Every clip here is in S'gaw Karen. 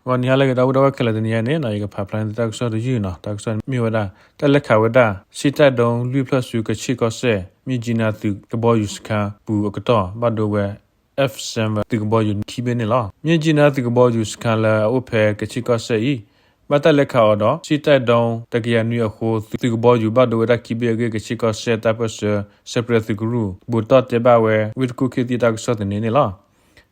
ဂီၤနံၤဟါလၢအဂ့ၤ ဒီပုၢ်ဝဲၢ်ခဲလၢာ်, တနံၤအံၤန့ၣ် ယကဖးဖျါန့ၢ်သုတၢ်ကစီၣ်တယုၢ်နီၤ. တၢ်ကစီၣ်မ့ၢ်ဝဲဒၣ် တၢ်လဲၤခးဝဲဒၣ် စစ်တပ်ဒုံးလွံၢ်ဖျၢၣ်ဆူ ကခ့ၣ်ကီၢ်စဲၣ် မြစ်ကြီးနားသုးကဘီယူၤစခန်းပူၤအကတီၢ် ဘၣ်ဒိဝဲ F seven သုးကဘီယူၤခံဘ့ၣ်န့ၣ်လီၤ. မြစ်ကြီးနားသုးကဘီယူၤစခန်းလၢအအိၣ်ဖဲကခ့ၣ်ကီၢ်စဲၣ်အံၤ ဘၣ်တၢ်လဲၤခးအီၤဒီး စစ်တပ်ဒုံး တကယၤနွံအဃိ သုးကဘီယူၤဘၣ်ဒိဝဲဒၣ်ခံဘ့ၣ်အဂ့ၢ် ကခ့ၣ်ကီၢ်စဲၣ်တၢ်ပၢၢ်ဆၢ စဲးပြဲးသုးကရူၢ် ဘူးတီၢ်တဲဘၣ်ဝဲ ဝ့ၢ်တကူၣ်ခ့ၣ်သ့ၣ်တၢ်ကစီၣ်သန့န့ၣ်လီၤ.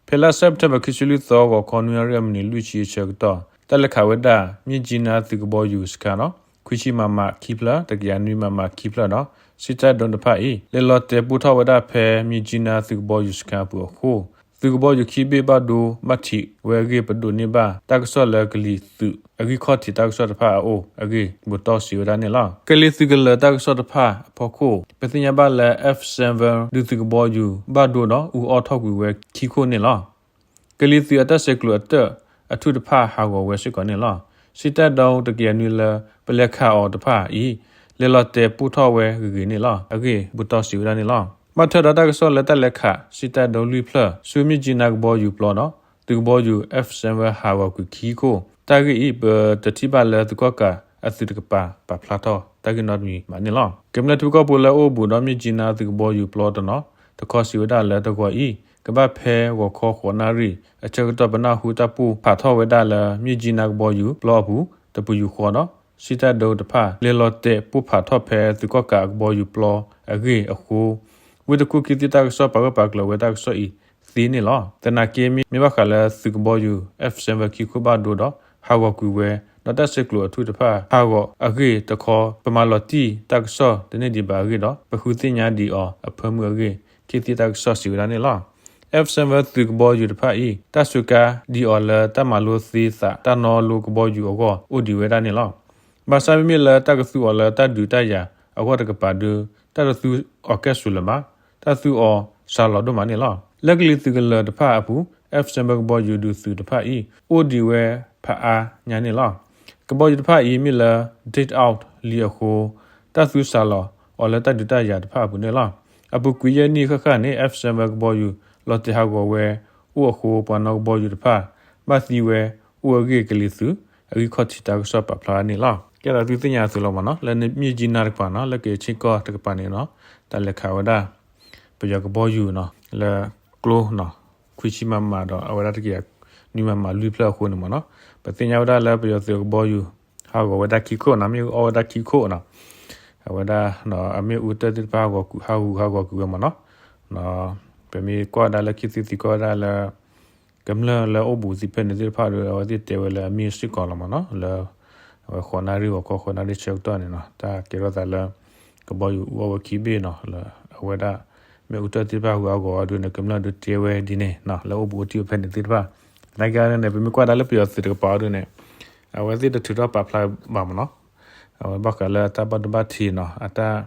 ဖဲလါစဲးပထ့ဘၢၣ် ခံဆံလွံၢ်သီ ဂီၤခီ နွံနၣ်ရံၣ် အမံးနံးလွံၢ်ဆံအဆၢကတီၢ် တၢ်လဲၤခးဝဲဒၣ် မြစ်ကြီးနားသုးကဘီယူၤစခန်းနီၤ ခွံဆံ မမ ခံဖျၢၣ် တကယၤနွံ မမ ခံဖျၢၣ်ဒီး စစ်တပ်ဒုံးတဖၣ်အံၤ လဲၤလီၤတဲာ်ပိၢ်ထီၣ်ဝဲဒၣ်ဖဲ မြစ်ကြီးနားသုးကဘီယူၤစခန်းအပူၤအဃိ သုးကဘီယူၤခံဘ့ၣ်ဘၣ်ဒိဘၣ်ထံးဝဲအဂ့ၢ် ပဒိးန့ၢ်ဘၣ်တၢ်ကစီၣ်လၢကလံၤသုးအဂံၢ်ခီၣ်ထံးတၢ်ကစီၣ်တဖၣ်အအိၣ်အဂ့ၢ် ဘူးတီၢ်စံးဝဲဒၣ်န့ၣ်လီၤ. ကလံၤသုးကလၢၤတၢ်ကစီၣ်တဖၣ်အဖီခိၣ် ပသ့ၣ်ညါဘၣ်လၢ F seven ဒုးသုးကဘီယူၤဘၣ်ဒိဒီး အူအီၣ်ထီၣ်ကွံာ်ဝဲခံခိၣ်န့ၣ်လီၤ. ကလံၤသုးအတၢ်ဆဲးကျိးအတၢၢ်အထူၣ်တဖၣ်ဟးဂီၤဝဲစ့ၢ်ကီးန့ၣ်လီၤ. စစ်တပ်ဒုံး တကယၤနွံလၢပလဲၤခးအီၤတဖၣ်အံၤ လဲၤလီၤတဲာ်ပိၢ်ထီၣ်ဝဲဂ့ၤဂ့ၤန့ၣ်လီၤ အဂ့ၢ်ဘူးတီၢ်စံးဝဲဒၣ်န့ၣ်လီၤ. ဘၣ်ထွဲဒီးတၢ်ကစီၣ်လၢတၢ်လဲၤခး စစ်တပ်ဒုံးလွံၢ်ဖျၢၣ် ဆူမြစ်ကြီးနားကဘီယူၤပျီဒီး သုးကဘီယူၤ F seven ဟးဂီၤကွံာ်ခံခိၣ် တၢ်ဂ့ၢ်အံၤ ပတထံၣ်ဘၣ်လၢသုးကီၣ်ကးအသုးတကပၤ ပာ်ဖျါထီၣ်တၢ်ဂ့ၢ်နီတမံၤဘၣ်န့ၣ်လီၤ. ကမျၢၢ်ထံဖိကီၢ်ဖိလၢအအိၣ်ဘူးဒီး မြစ်ကြီးနားသုးကဘီယူၤပျီတနီၤ တခီစံးဝဲဒၣ်လၢ တဂီၤအံၤ ကဘၣ်ဖဲဂီၤခီဃိးနၣ်ရံၣ် အဆၢကတီၢ်ပနၢ်ဟူတၢ်ပိၢ်ဖးထီၣ်ဝဲဒၣ်လၢ မြစ်ကြီးနားကဘီယူၤပျီအပူၤ တပယူာ်ဃီဒီး စစ်တပ်ဒုံးတဖၣ် လဲၤလီၤတဲာ်ပိၢ်ဖးထီၣ်ဖဲသုးကီၣ်ကးအကဘီယူၤပျီအဂ့ၢ်အဃိ ဝ့ၢ်တကူၣ်ခ့ၣ်သ့ၣ်တၢ်ကစီၣ်ပာ်ဂၢၢ်ပာ်ကျၢၤဝဲတၢ်ကစီၣ်အံၤသ့န့ၣ်လီၤ. သနာ်က့ မ့ၢ်ဘၣ်ဃးလၢသုးကဘီယူၤ F seven ခံခိၣ်ဘၣ်ဒိဒီး ဟးဂီၤကွံာ်ဝဲ ဒီးတၢ်ဆဲးကျိးအထူၣ်တဖၣ်ဟးဂီၤအဂ့ၢ်တခီ ပမၤလီၤတံၢ်တၢ်ကစီၣ်တန့ၢ်ဒံးဘၣ်အဂ့ၢ်ဒီး ပဃုသ့ၣ်ညါဒံးအီၤအဖၢမုၢ်အဂ့ၢ် ခ့ၣ်သ့ၣ်တၢ်ကစီၣ်စံးဝဲဒၣ်န့ၣ်လီၤ. F seven သုးကဘီယူၤတဖၣ်အံၤ တၢ်စူးကါဒံးအီၤလၢတၢ်မၤလိသ့သးတၢ်နီလိကဘီယူၤအဂီၢ် အိၣ်ဒံးဝဲဒၣ်န့ၣ်လီၤ. ဘၣ်ဆၣ်မ့မ့ၢ်လၢတၢ်ကသူအီၤလၢတၢ်ဒုးတၢ်ယၤအဂီၢ်တကပၤဒီး တၢ်တသူအီၤကဲၣ်ဆိးလၢၤဘၣ်, တၢ်သူအီၤစှၤလီၤဒိၣ်မးန့ၣ်လီၤ. လၢကလံၤသုးကလၢၤတဖၣ်အပူၤ F seven ကဘီယူၤဒုးသုးတဖၣ်အံၤ အိၣ်ဒံးဝဲဖးအါညါန့ၣ်လီၤ. ကဘီယူၤတဖၣ်အံၤမ့ၢ်လၢ take out လံအဃိ တၢ်သူစှၤလီၤအီၤလၢတၢ်ဒုးတၢ်ယၤတဖၣ်အပူၤန့ၣ်လီၤ. အပူၤကွံာ်ယဲၢ်နံၣ်ဃၣ်ဃၣ်န့ၣ် F seven ကဘီယူၤလီၤတဲာ်ဟးဂီၤဝဲအိၣ်အဃိ ပှၤနီၣ်ကဘီယူၤတဖၣ် ဘၣ်သံဝဲအိၣ်အဂ့ၢ် ကလံၤသုးအဂံၢ်ခီၣ်ထံးတၢ်ကစီၣ်ပာ်ဖျါန့ၣ်လီၤ. ကဲဒီးသုသ့ၣ်ညါအသိးလီၤမ့ၢ်နီၤ လၢမြစ်ကြီးနားတကပၤနီၤ လၢကခ့ၣ်ကီၢ်တကပၤန့ၣ်နီၤ တၢ်လဲၤခးဝဲဒၣ် ပယီၤကဘီယူၤနီၤ လၢကျိနီၤ ခွံဆံ မမ ဒီးအဝဲဒၣ်တကယၤနွံ မမ လွံၢ်ဖျၢၣ်အဃိန့ၣ်မ့ၢ်နီၤ ပသ့ၣ်ညါဝဲဒၣ်လၢပယီၤသုးကဘီယူၤ ဟးဂီၤဝဲဒၣ်ခံခိၣ်နီၤ မ့ၢ်အူအီၣ်ဝဲဒၣ်ခံခိၣ်နီၤ အဝဲဒၣ် အမ့ၣ်အူတၢၢ်သ့ၣ်တဖၣ်ဟးဂီၤကွံာ် ဟးဂူာ်ဟးဂီၤကွံာ်ဝဲမ့ၢ်နီၤ ပမ့ၢ်ကွၢ်ဝဲဒၣ်လၢခံသ့သံကွၢ်ဝဲဒၣ်လၢ ကမျၢၢ်လၢအိၣ်ဘူးသ့ၣ်ဖဲန့ၣ်သ့ၣ်တဖၣ်ဒီး အဝဲသ့ၣ်တဲဝဲလၢအမ့ၢ်စ့ၢ်ကီးလီၤမ့ၢ်နီၤ လၢ အဝဲဃိးနၣ်ရံၣ်ဂီၤခီ ဃိးနၣ်ရံၣ်ဆၢကတီၢ်န့ၣ်နီၤ တၢ်ကဲထီၣ်သးလၢ ကဘီယူၤအူအီၣ်ဝဲခံဘ့ၣ်နီၤ လၢအဝဲဒၣ် မ့ၣ်အူတၢၢ်သ့ၣ်တဖၣ်ဟးဂူာ်ဟးဂီၤအီၤဒုန့ၣ် ကမျၢၢ်ဒုးတဲဝဲဒ်န့ၣ်နီၤ လၢအိၣ်ဘူးအိၣ်တံၢ်ဝဲဖဲန့ၣ်သ့ၣ်တဖၣ် သနာ်က့န့ၣ် ပမ့ၢ်ကွၢ်ဒၣ်လၢပယီၤသုးတကပၤအီၤဒုန့ၣ် အဝဲသ့ၣ်တထုးထီၣ်ပာ်ဖျါဘၣ်မ့ၢ်နီၤ အဝဲဘၣ်ဃးလၢတၢ်ဘၣ်ဒိဘၣ်ထံးနီၤ အတၢ်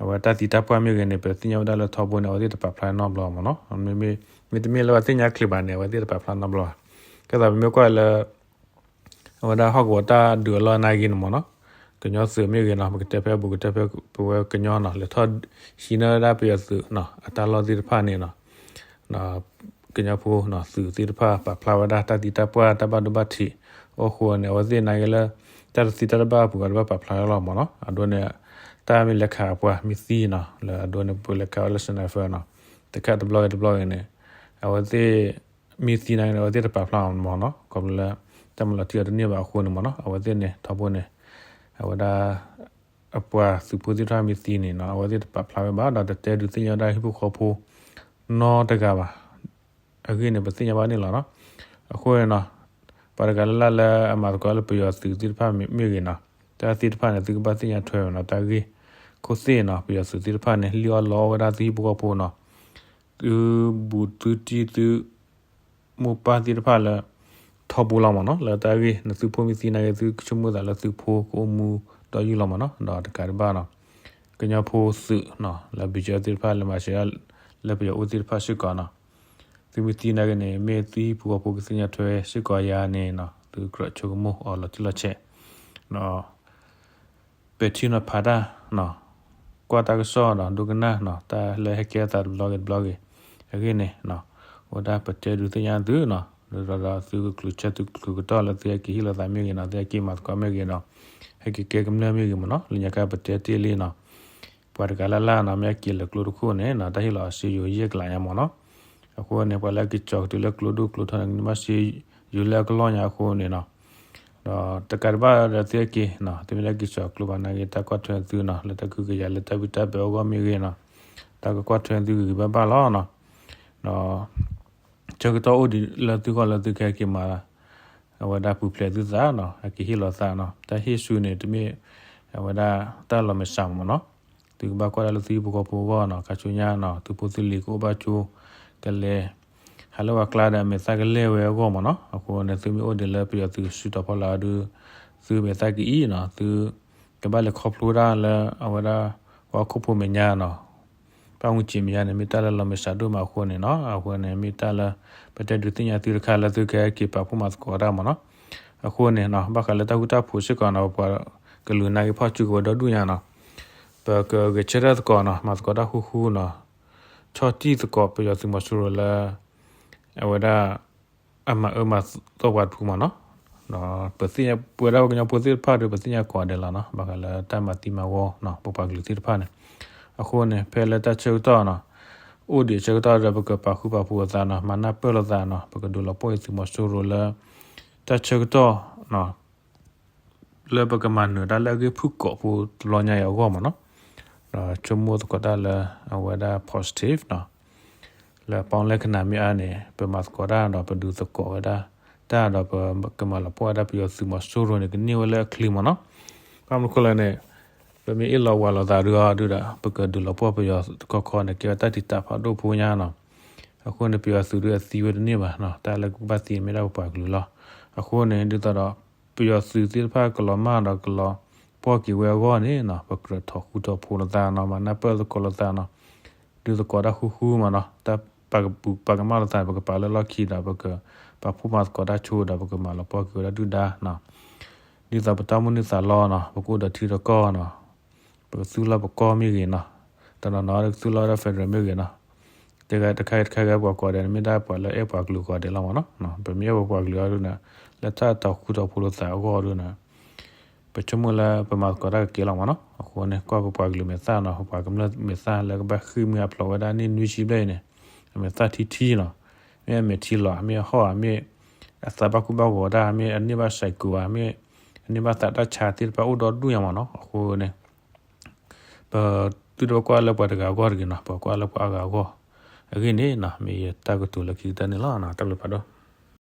အဝဲတၢ်သံတၢ်ပှၢ်မ့ၢ်ဂ့ၤန့ၣ် ပသ့ၣ်ညါဝဲဒၣ်လၢထီဘိန့ၣ် အဝဲသ့ၣ်တပာ်ဖျါနီတဘျီမ့ၢ်နီၤ မ့တမ့ၢ်လၢအဝဲသ့ၣ်ညါချ့ဘၣ်န့ၣ် အဝဲသ့ၣ်တပာ်ဖျါနီတဘျီဘၣ် ကဲသးပမ့ၢ်ကွၢ်လၢ အဝဲဒၣ်ဟီၣ်ကဝီၤတၢ်ဒုးအလီၢ်နာ်က့န့ၣ်မ့ၢ်နီၤ ကညီသုးမ့ၢ်ဂ့ၤနီၤ ပကတဲဖဲအဘူး ကတဲဖဲပဝဲကညီနီၤ လဲၤထီၣ်ဟံးန့ၢ်ဝဲဒၣ်ပယီၤသုးနီၤ အတၢ်လီၢ်သ့ၣ်တဖၣ်န့ၣ်နီၤ ကညီဖိသုးသ့ၣ်တဖၣ်ပာ်ဖျါဝဲဒၣ်တၢ်သံတၢ်ပှၢ်တၢ်ဘၣ်ဒိဘၣ်ထံး အိၣ်ဃိန့ၣ် အဝဲသ့ၣ်နာ်က့လၢ တၢ်တသံတၢ်တဘၣ်အပူၤ အတဘၣ်ပာ်ဖျါလီၤမ့ၢ်နီၤ အဒိန့ၣ် တၢ်မ့ၢ်လဲၤခးပှၤမ့ၢ်သံနီၤ လၢအဒိန့ၣ် ပလဲၤခးဝဲလၢ sniper နီၤ တခါတဘျီဂ့ၤတဘျီဂ့ၤန့ၣ် အဝဲသ့ၣ် မ့ၢ်သံနာ်က့န့ၣ် အဝဲသ့ၣ်တပာ်ဖျါအီၤမ့ၢ်နီၤ ခီဖျိလၢ တၢ်မၤလီၤတံၢ်အီၤတန့ၢ်ဘၣ်အဃိန့ၣ်မ့ၢ်နီၤ အဝဲသ့ၣ်န့ၣ် ထီဘိန့ၣ် အဝဲဒၣ် အပှၤသုးဖိသ့ၣ်တဖၣ်မ့ၢ်သံန့ၣ်နီၤ အဝဲသ့ၣ်တပာ်ဖျါဝဲဘၣ်ဒီးတတဲဒုးသ့ၣ်ညါဝဲဒၣ်ဟံၣ်ဖိဃီဖိ နီတဂၤဘၣ် အဂ့ၢ်န့ၣ် ပသ့ၣ်ညါဘၣ်န့ၣ်လီၤနီၤ အဃိန့ၣ်နီၤ ပှၤတဂၤလၢ်လၢ်လၢအမၤသကိးလၢပယီၤသုးသ့ၣ်တဖၣ်မ့ၢ်ဂ့ၤနီၤ တၢ်သ့ၣ်တဖၣ်န့ၣ် သုကဘၣ်သ့ၣ်ညါထွဲဝဲနီၤ တၢ်ဂ့ၢ်ခိၣ်သ့ၣ်နီၤ ပယီၤသုးသ့ၣ်တဖၣ်န့ၣ် လံၣ်အီၣ်လီအီၣ်ဝဲဒၣ်သုဟံၣ်ဖိဃီဖိနီၤ သုဘူးသုတံၢ်သု မိၢ်ပၢ်သ့ၣ်တဖၣ်လၢ ထီဘိလီၤမ့ၢ်နီၤ လၢတၢ်ဂ့ၢ် နသုဖိမ့ၢ်သံနာ်က့ သုကဆိကမိၣ်သးလၢသုဖိကအိၣ်မူဒီးယုၢ်လီၤမ့ၢ်နီၤ ဒီးတကးဒံးဘၣ်နီၤ ကညီဖိသုးနီၤ လၢ ဘီကၠၢၣ် သ့ၣ်တဖၣ်လၢမၤစၢၤ လၢပယီၤအိၣ်သ့ၣ်တဖၣ်စ့ၢ်ကီးနီၤ သုမ့ၢ်သံနာ်က့န့ၣ် မ့ၢ်သုဟံၣ်ဖိဃီဖိကသ့ၣ်ညါထွဲစ့ၢ်ကီးယၤန့ၣ်နီၤ သုကြၢးဆိကမိၣ်အီၤလီၤတံၢ်လီၤဆဲး ပဲာ်ထံနီၤဖးတၢ်နီၤ ကွၢ်တၢ်ကစီၣ်ဒီးဒိကနၣ်နီၤ တၢ်လၢဟဲကဲအသးတဘျီဂ့ၤတဘျီဂ့ၤ အဂ့ၢ်န့ၣ်နီၤ အိၣ်ဒၣ်ပတဲဒုးသ့ၣ်ညါသုနီၤ ဒီးသုကချုးဆၢသုချုးကတီၢ်လၢသုဟဲက့ၤဟ့ၣ်လီၤသးမ့ၢ်ဂ့ၤနီၤ, သုဟဲက့ၤမၤသကိးမ့ၢ်ဂ့ၤနီၤ, ဟဲက့ၤကဲကမျၢၢ်မ့ၢ်ဂ့ၤမ့ၢ်နီၤ, လၢညါခါပတဲတ့ၢ်လံနီၤ, ပှၤတဂၤလၢ်လၢ်နီၤ မ့ၢ်အက့ၤလၢကျိတခိၣ်န့ၣ်နီၤ တၢ်ဟ့ၣ်လီၤအီၤစ့ယိၤယဲၢ်ကလးညါမ့ၢ်နီၤ, အဃိန့ၣ် ပှၤလၢအက့ၤစိာ်ကတုၤလၢကျိဒိၣ်ကျိထီန့ၣ် ကန့ၢ်ဘၣ်စ့ယိၤလၢအကလီၢ်ညါအဃိန့ၣ်နီၤ ဒီးတကးဒံးဘၣ်ဒီးသုဟဲက့ၤနီၤ, သုမ့ၢ်လၢက့ၤစိာ်ကျိဘၣ်နာ်က့ တၢ်ကွၢ်ထွဲသုနီၤ, လၢတၢ်ကဟုကယာ်လၢတၢ်ဘံၣ်တၢ်ဘၢအဂီၢ်မ့ၢ်ဂ့ၤနီၤ, တၢ်ကကွၢ်ထွဲသုဂ့ၤဂ့ၤဘၣ်ဘၣ်လီၤနီၤ, ဒီး ဆၢကတီၢ်အိၣ်ဒံးလၢသုဂီၢ်လၢသုကဟဲက့ၤမၤ အဝဲဒၣ်ပူၤဖျဲးသုသးနီၤ, ဟဲက့ၤဟ့ၣ်လီၤသးနီၤ, တၢ်ဟ့ၣ်ဆူန့ၣ် တမ့ၢ်အဝဲဒၣ်တၢ်လီၤမဲာ်ဆှးမ့ၢ်နီၤ, သုကဘၣ်ကွၢ်တၢ်လၢသုဟံၣ်ဖိဃီဖိအဂီၢ်နီၤ, ခါဆူညါနီၤ သုဖိသုလံၤကအိၣ်ဘၣ်ဆိ ကလဲၤ ဟးလၢပှၤကျါဒီးအမဲာ်သၣ်ကလဲၢ်ဝဲအဂီၢ်မ့ၢ်နီၤ, အဃိန့ၣ် သုမ့ၢ်အိၣ်ဒံးလၢပယီၤသုးစုတီၤဖီလာ်ဒီး သုမဲာ်သၣ်ကအံၤနီၤ, သု ကဘၣ်လဲၤခီဖျိဒၣ်လၢအဝဲဒၣ် ပှၤဟီၣ်ခိၣ်ဖိမဲာ်ညါနီၤ, ပၣ်မူၢ်စံးမဲာ်ညါန့ၣ် မ့ၢ်တၢ်လၢလီၤမဲာ်ဆှးဒိၣ်မးအဃိန့ၣ်နီၤ, အဃိန့ၣ် မ့ၢ်တၢ်လၢ ပတဲဒုးသ့ၣ်ညါသုတခါလၢသုကဟဲက့ၤပာ်ဖှိၣ်မၤသကိးတၢ်မ့ၢ်နီၤ, အဃိန့ၣ်နီၤ ဘၣ်ဃးလၢတၢ်ဃူတၢ်ဖိးစ့ၢ်ကီးနီၤ ပပှၤကလုာ်နာ်က့ဖီၣ်စုကဝဲၤဒီဒူၣ်ညါနီၤ, ပကဂဲၤဆၢထၢၣ်သကိးနီၤ မၤသကိးတၢ်ဃူဃူနီၤ, ဆီၣ်တံၢ်သကိးပယီၤသုးမီၤစိရိၤလၢ အဝဲဒၣ် အမၤအၢမၤသီပှၤတပူၤမ့ၢ်နီၤ, ပသ့ၣ်ညါပဝဲဒၣ်ပှၤကညီဖိသ့ၣ်တဖၣ်ဒီး ပသ့ၣ်ညါကိးဂၤဒဲးလီၤနီၤ, ဘၣ်ဃးလၢတၢ်မၤသံမၤဝီနီၤ ပပှၤကလုာ်သ့ၣ်တဖၣ်န့ၣ်, အဃိန့ၣ် ဖဲလၢတၢ်ဆၢကတီၢ်နီၤ အိၣ်ဒံးဆၢကတီၢ်ဒီး ပကပာ်ဃူပာ်ဖိးလိာ်သးနီၤ, မၤနၢ်ပၢၢ်လိာ်သးနီၤ, ပကဒုးလီၤပှီၢ်အံၤသုးမီၤစိရိၤလၢ တၢ်ဆၢကတီၢ် လၢပကမၤနၢၤတၢ်လၢအဂ့ၢ်ဖုၣ်ကိာ်ဖိတဘျီညါအံၤအဂီၢ်မ့ၢ်နီၤ, ဒီးဆိကမိၣ်သကိးတၢ်လၢ အဝဲဒၣ် positive နီၤ, လၢပီၣ်လဲၣ်ကနၣ်မ့ၢ်အါန့ၣ် ပမၤသကိးတၢ်ဒီးပဒုးသကိးဝဲဒၣ်တၢ်ဒီး ပကမၤလီၤပှီၢ်ဝဲဒၣ်ပယီၤသုးမီၤစိရိၤန့ၣ် ကန့ၢ်ဝဲလၢအချ့မ့ၢ်နီၤ, ဘၣ်မနုၤဃိလဲၣ်န့ၣ် ပမ့ၢ်အ့ၣ်လိာ်ဝးလိာ်သးဒုးအီၤဒုးဒီး ပကဒုးလီၤပှီၢ်ပယီၤတခီခီန့ၣ် ကဲဝဲတၢ်တံာ်တာ်ဖးဒိၣ်ဖိညါနီၤ, အဃိန့ၣ် ပယီၤသုးဒုးအသံဝဲတန့ၢ်ဘၣ်နီၤ, တၢ်လၢကဘၣ်သံမ့ၢ်ဒၣ်ပပှၤကလုာ်လီၤ, အဃိန့ၣ် ဒ်သိးဒီး ပယီၤသုးသ့ၣ်တဖၣ်ကလီၤမၢ်ဒီးကလီၤပှီၢ်က့ၤဝဲအဂီၢ်န့ၣ်နီၤ ပကြၢးထီၣ်ဃူထီၣ်ဖိးလိာ်သးနီၤ, မၤနၢ်ပၢၢ်သကိးလိာ်သးနီၤ, ဒုးသကိးတၢ်ဃူဃူမ့ၢ်နီၤ, တၢ်ပာ်ကပူၤပာ်ကမၣ်လိာ်သး ပကပာ်လၢလီၢ်ခံဒီး ပကပာ်ဖှိၣ်မၤသကိးတၢ်ဆိဒီး ပကမၤလီၤပှီၢ်က့ၤဝဲဒၣ်ဒုၣ်ဒါနီၤ, ဒ်သိးပတၢ်မုၢ်နံၤသးလီနီၤ ပကအိၣ်ဒီးထံဒီးကီၢ်နီၤ, ပကသူၣ်လီၢ်ပကီၢ်မ့ၢ်ဂ့ၤနီၤ, တနီၤနီၤကသူၣ်လီၢ်ဝဲဒၣ် federal မ့ၢ်ဂ့ၤနီၤ, တခါတခါဂ့ၤ ပှၤကိးဂၤဒဲးန့ၣ်မ့ၢ်ဒၣ်ပှၤလၢအဲၣ်ပှၤကလုာ်ကိးဂၤဒဲးလီၤမ့ၢ်နီၤ, ပမ့ၢ်အဲၣ်ပပှၤကလုာ်အီၤဒုးန့ၣ် လၢတၢ်ထီၣ်ဃူထီၣ်ဖိးလိာ်သးအဂီၢ်ဒုးန့ၣ် ပဆိကမိၣ်လၢပမၤသကိးတၢ်ကကဲလီၤမ့ၢ်နီၤ, အဃိန့ၣ် ကွၢ်ပပှၤကလုာ်မဲာ်သၣ်နီၤ, ပပှၤကမျၢၢ်မဲာ်သၣ်လၢကဘၣ်ဃ့ၢ်မှံဟးဖျိးဝဲဒၣ်န့ၣ်နွံဆံဘျဲၣ်အံၤန့ၣ်, အမဲာ်သၣ်ထံထံနီၤ, မ့ၢ်အမဲာ်ထံလီၤ မ့ၢ်အဟီၣ်ဧါ မ့ၢ်အသးဘၣ်ကူဘၣ်ဂီၤတၢ် မ့ၢ်အန့ၢ်ဘၣ် psycho ဧါ မ့ၢ်အန့ၢ်ဘၣ်သးတၢ်ဆါသ့ၣ်တဖၣ်အိၣ်ဒီဒူၣ်ညါမ့ၢ်နီၤ, အဃိန့ၣ် ပသုတကွၢ်လၢပှၤတဂၤအဂီၢ်တဂ့ၤနီၤ, ပကွၢ်လၢပှၤအါဂၤအဂီၢ်, အဂ့ၢ်န့ၣ်နီၤ မ့ၢ်ယတၢ်ကတိၤလၢခံကတၢၢ်န့ၣ်လီၤ, တၢ်ဘျုးဖးဒိၣ်.